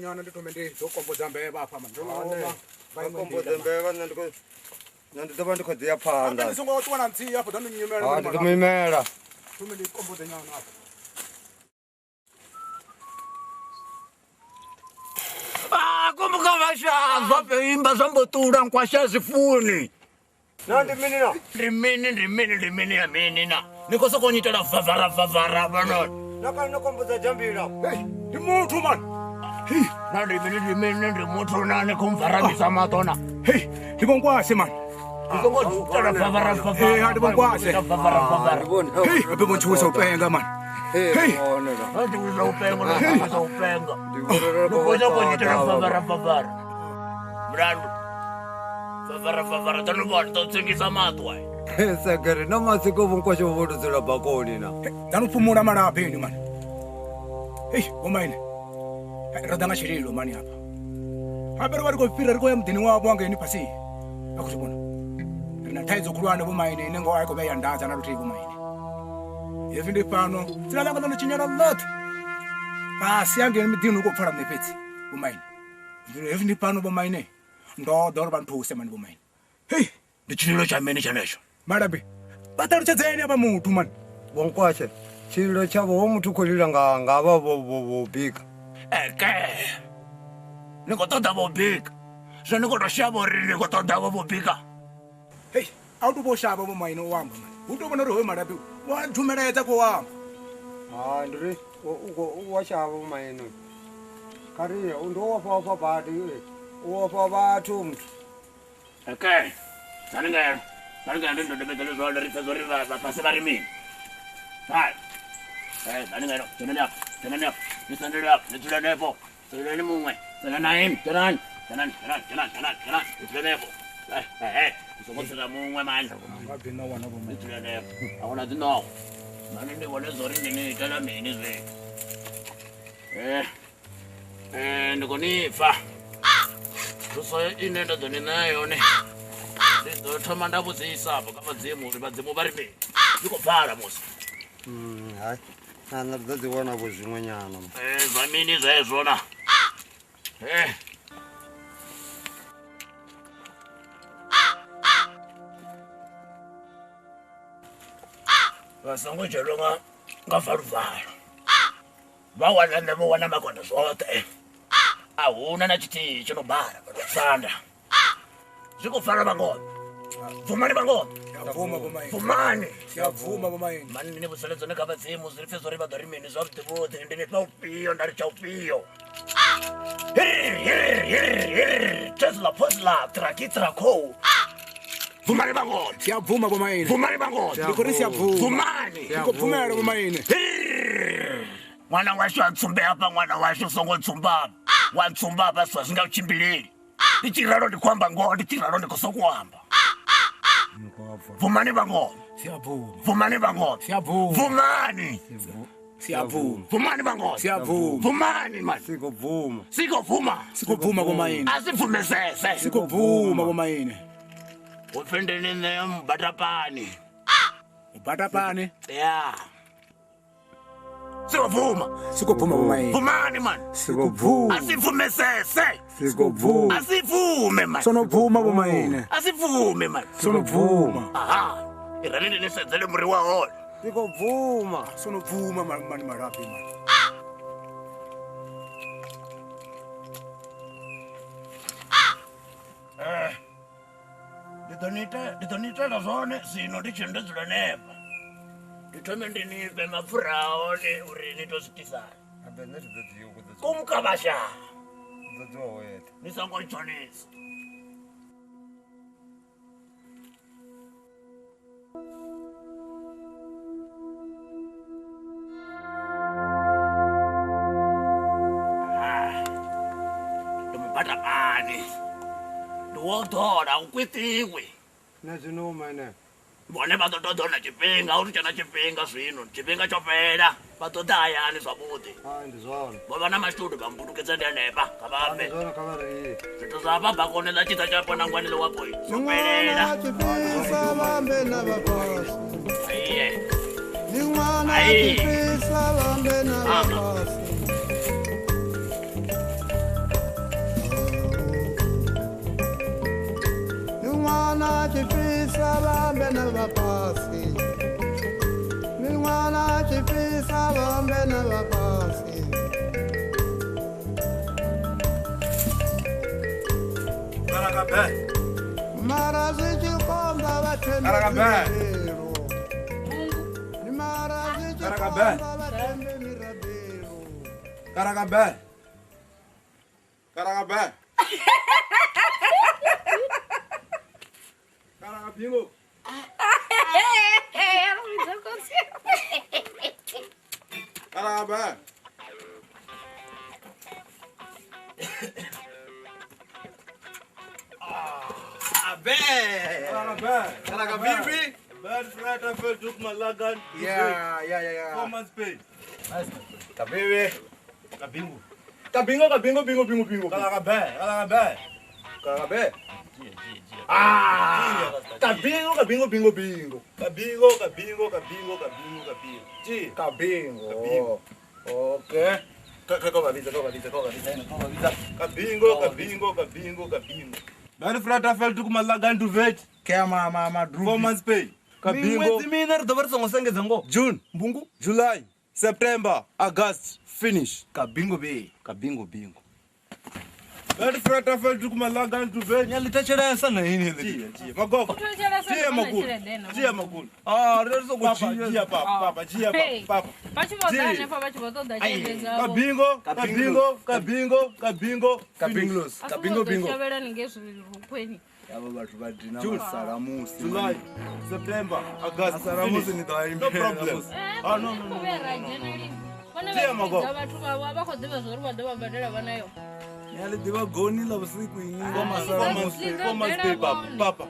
Nyana ndi thome ndi ḓo kombodza mbevha afha man. Vha kombodza mbevha nṋe ndi khou nṋe ndi ḓo vha ndi khou ḓi ya phanḓa. Ni songo ṱuwa na nthihi afho ḓo ni nyimela. Ndi ḓo mu imela. Thome ndi kombodze nyana afho. Ah, como que vai achar? Zwa imba zwa mbo ṱula nkwasha zwifuni. Na ndi mini na? Ndi mini ndi mini ndi mini ya mini na? Ni khou sokou nyitela vavara vavara vhano. Na kana no kombodza jambila. Hey, ndi muthu man. Na ndi mini ndi mini ndi muthu na ni khou mvaramisa maṱo na. Hey, ndi vho Nkwashe man. Ni songo itela vavara vavara. Hey, ndi vho Nkwashe. Vavara vavara. Hey, abe vho ntshuwisa u penga man. Hey, ndi u penga, ndi u penga. Ndi khou sokou nyitela vavara vavara. Mulandu. Vavara vavara ḓo ni vhona ḓo tsengisa maṱo ai. Sagere na masiko vho Nkwashe vho dzula bakoni na. Ḓa no fhumula malabi ni man. Hey, vho maine. Ro ḓa nga tshililo mani hafha. Habe ri vha ri khou fhira ri khou ya muḓini wavho hangeini fhasi. A khou zwi vhona. Ri na thaidzo khulwane vho maine ine ngoho a i khou vhuya ya ndadza na luthihi vho maine. Hezwi ndi fhano dzina ḽanga ḽo no tshinyala ḽoṱhe. Fhasi hangeini miḓini hu khou pfala nṋe fhedzi vho maine. Hezwi ndi fhano vho maine. Ndo ḓa uri vha nthuse mani vho maine. Hey, ndi tshililo tsha mini tshenetsho? Malabi, vha ṱalutshedzeni avha muthu mani. Vho Nkwashe, tshililo tshavho ho muthu khou lila nga nga vha vho bika. Eke, ni khou ṱoḓa vho bika. Zwino ni khou tou shavha uri ni khou ṱoḓa vho bika. Hey, a u tou vho shavha vho maine u amba mani. Hu tou vhona uri hoyo malabi wa dzumeledza khou amba. Ha, ndi ri u wa shavha vho maine. Kha ri ye, ndi wo ofha badi, u ofha vhathu muthu. Eke, ḓani ngeno. Ḓani ngeno ndi ndondobedzele zwone ri pfe zwo ri vha fhasi vha ri mini. Hai. Eh, ḓani ngeno, dzhenani afha, dzhenani afha. Ni sendele afha, ni dzule henefho. Dzuleni muṅwe, dzhenani na inwi, dzhenani. Dzhenani, dzhenani, dzhenani, dzhenani, dzhenani. Ni dzule henefho. Eh, eh, ni songo tsira muṅwe mani. Nga bina wana vho Ni maine. dzule henefho. A huna dzi ṋowa. Mani ndi vhone zwo ri ndi ni itela mini zwino. Eh, eh, ndi khou ni pfa. Thuso ine nda ḓo ni ṋea yone ndi ḓo thoma nda vhudzisa afho kha vhadzimu uri vhadzimu vha ri mini. Ndi khou pfala musi. Hai, na nṋe ri ḓo ḓi wana vho zwiṅwe nyana. Eh, zwa mini zwezwo na? Eh. Vha songo dzhenwa nga nga valuvalu. Vha wana nṋe vho wana makonda zwoṱhe. A huna na tshithihi tsho no bala vha tou sanda. Zwi khou pfala vhangona. Bvumani vhangona. Ya bvuma vho maine. Bvumani. Ya bvuma vho maine. Mani ni vhudzele dzone kha vhadzimu zwi pfe zwori vha ḓo ri mini zwavhuḓi vhuḓi ndi ni fha ufhio nda ri tsha ufhio. Tesla Posla traki trako. Bvumani vhangona. Ya bvuma vho maine. Bvumani vhangona. Ndi khou ri sia bvuma. Bvumani. Ndi khou bvumela vho maine. Ṅwana washu a tsumbe hafha ṅwana washu u songo tsumba hafha. Wa tsumba hafha zwithu a zwi nga u tshimbileli. Ndi tshi ralo ndi khou amba ngoho ndi tshi ralo ndi khou sokou amba. Bvumani vhangona. Sia bvuma. Bvumani vhangona. Sia bvuma. Bvumani. Sia bvuma. Bvumani vhangona. Sia bvuma. Bvumani man. Siko bvuma. Siko bvuma. Siko bvuma vho maine. A si bvumesese. Siko bvuma vho maine. Hu pfi ndi ni ṋea mubatapani. Batapane. Ya. Siko bvuma. Siko bvuma vho maine. Bvumani man. Siko bvuma. A si bvumesese. Siko bvuma. A si bvume man. Sono bvuma vho maine. A si bvume man. Sono bvuma. Aha. Irani ndi ni sedzele muri wa hone. Siko bvuma. Sono bvuma mani malabi mani. Ndi ḓo ni itela zwone zwino ndi tshi ndo dzula hanefha. Ndi thome ndi ni fhe mapfura a hone uri ni to zwi itisani. Abe nṋe thi ḓo dziwa u ḓo Kumukavhasha. ḓo dziwa wo yeṱhe. Ni songo ntshonisa. Ndi mubatabani. Ndi wo ḓola u kwiṱiwi. Na zwino maine. Vhone vha ḓo ṱoḓa na tshifhinga, hu si tshena tshifhinga zwino, tshifhinga tsho fhela, vha ḓo ḓa hayani zwavhuḓi. Hai ndi zwone. Vho vha na mashudu vha mbulungedza ndi hanefha, kha vha Ndi bve. zwone kha vha ri. Zwithu zwa hafha bakoni ḽa tshitha tsha ponangwani ḽo wapo zwo fhelela. Ṅwana tshifhisa vhambe na vhafhasi. Aiye. Ndi ṅwana Ai. tshifhisa vhambe na Ama. vhafhasi. Ndi ṅwana tshifhisa vhambe na vhafhasi. Ndi ṅwana tshifhisa vhambe na vhafhasi. Karakabe. Mara zwi tshi konḓa vha thembe Karakabe. mirabelo. Ndi mara zwi tshi Karakabe. konḓa vha thembe mirabelo. Karakabe. Karakabe. Karakabingo. Karakabe. Abe. Karakabe. Karakabibi. Bad Friday I took my lagan. Yeah. 4 months pay. Kabibi. Kabingo. Kabingo, kabingo, bingo, bingo, bingo. Karakabe. Karakabe. Karakabe. Ah! Kabingo, kabingo, bingo, bingo. Kabingo, kabingo, kabingo, kabingo, kabingo. Ji. Kabingo. Kabingo. Okay. Ka babitsa, ka babitsa, ka babitsa, ka babitsa. Kabingo, kabingo, kabingo, kabingo. Bad Friday I took my lagan to vet. Ke ma ma ma 4 months pay. Kabingo. Miṅwedzi miṋa ri ḓo vha ri songo sengedza ngoho. June, Mbungu. July, September, August, finish. Kabingo be. Kabingo bingo. Bad Friday I took my lagan to vet. Ni a ḽi thetshelesa na ini heḽi. Jia, jia. Magogo. Jia magulu. Jia magulu. Ah, ri songo Papa, dzhia. jia papa, papa, jia papa, papa. Vha tshi vho ḓa hanefha vha tshi vho ṱoḓa tshelede dzavho. Kabingo, kabingo, kabingo, kabingo. Kabinglos. A Kabingo songo ḓo bingo. shavhela ningei zwirukweni. Yavho vhathu vha dina June, masalamusi. July, September, August. Masalamusi finish. ni ḓo a No imbela problem. musi. Ah, no, no, no. Khou vhuya ra dzhena lini. Vhone Dzhia vha magogo. vhidza vhathu vhavho a vha khou ḓivha zwa uri vha ḓo vha badela vhana yo. Ni a ḽi ḓivha goni ḽa vhusiku inwi nga Four masalamusi. months pay, 4 months pay, papa, papa.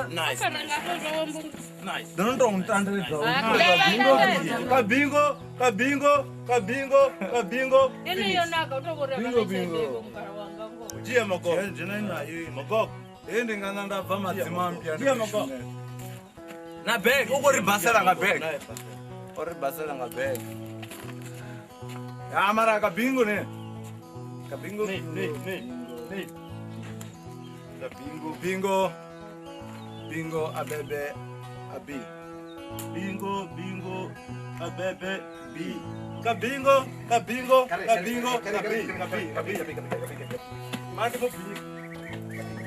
Nice, Fara nga hafho zwawe mbungu. nice. Ndo no tou ntandedza. Ah, ndavha. Kabingo, kabingo, kabingo, kabingo. Ene yo naka u tou vho ri a vha na Bingo, tshelede bingo. vho mukala wanga ngoho. Jia magogo. Dzhena nayo ini. Magogo. Hei ndi nga nṋa nda bva madzima mpya ndi Dzhia khou magogo. shumela. Na bag, u khou ri basela nga bag. O ri basela nga bag. Ya mara kabingo ne. Kabingo. Ne, ne, ne, ne. Kabingo, Bingo. Bingo abebe abi. bingo, bingo, abebe, bi. Kabingo, kabingo, kabingo, kabi, kabi, kabi. Manje bo bingo.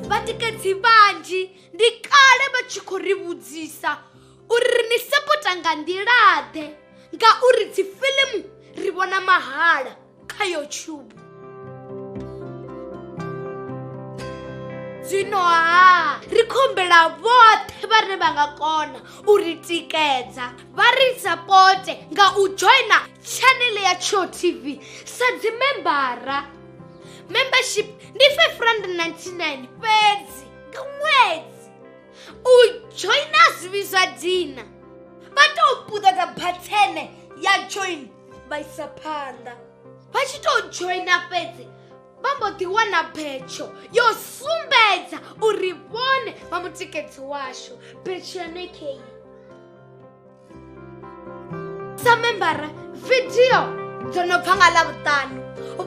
Vhatikedzi vhanzhi ndi kale vha tshi khou ri vhudzisa uri ri ni sapota nga nḓila-ḓe ngauri dzi fiḽimu ri vhona mahala kha YouTube. Zwino ha ri khou humbela vhoṱhe vhane vha nga kona u ri tikedza vha ri sapote nga u joina tshanele ya Tsho TV sa dzi membara. Membership ndi 599 fhedzi nga ṅwedzi. U joina zwi vhidzwa dina. Vha tou puṱedza bathene ya join vha isa phanḓa. Vha tshi tou joina fhedzi vha mbo ḓi wana betsho yo sumbedza uri vhone vha mutikedzi washu. Betsho ya nekei. Sa membara video dzo no bva nga Ḽavhuṱanu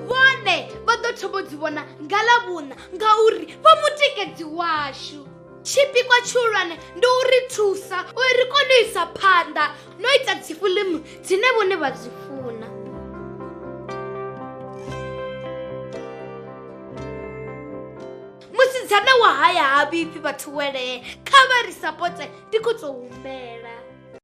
vhone vha ḓo thoma u dzi vhona nga Ḽavhuṋa ngauri vha mutikedzi washu. Tshipikwa tshihulwane ndi u ri thusa uri ri kone u isa phanḓa no ita dzifilimu dzine vhone vha dzi funa. Musidzana wa haya ha vhifhi vhathu welee, kha vha ri sapote, ndi khou tou humbela.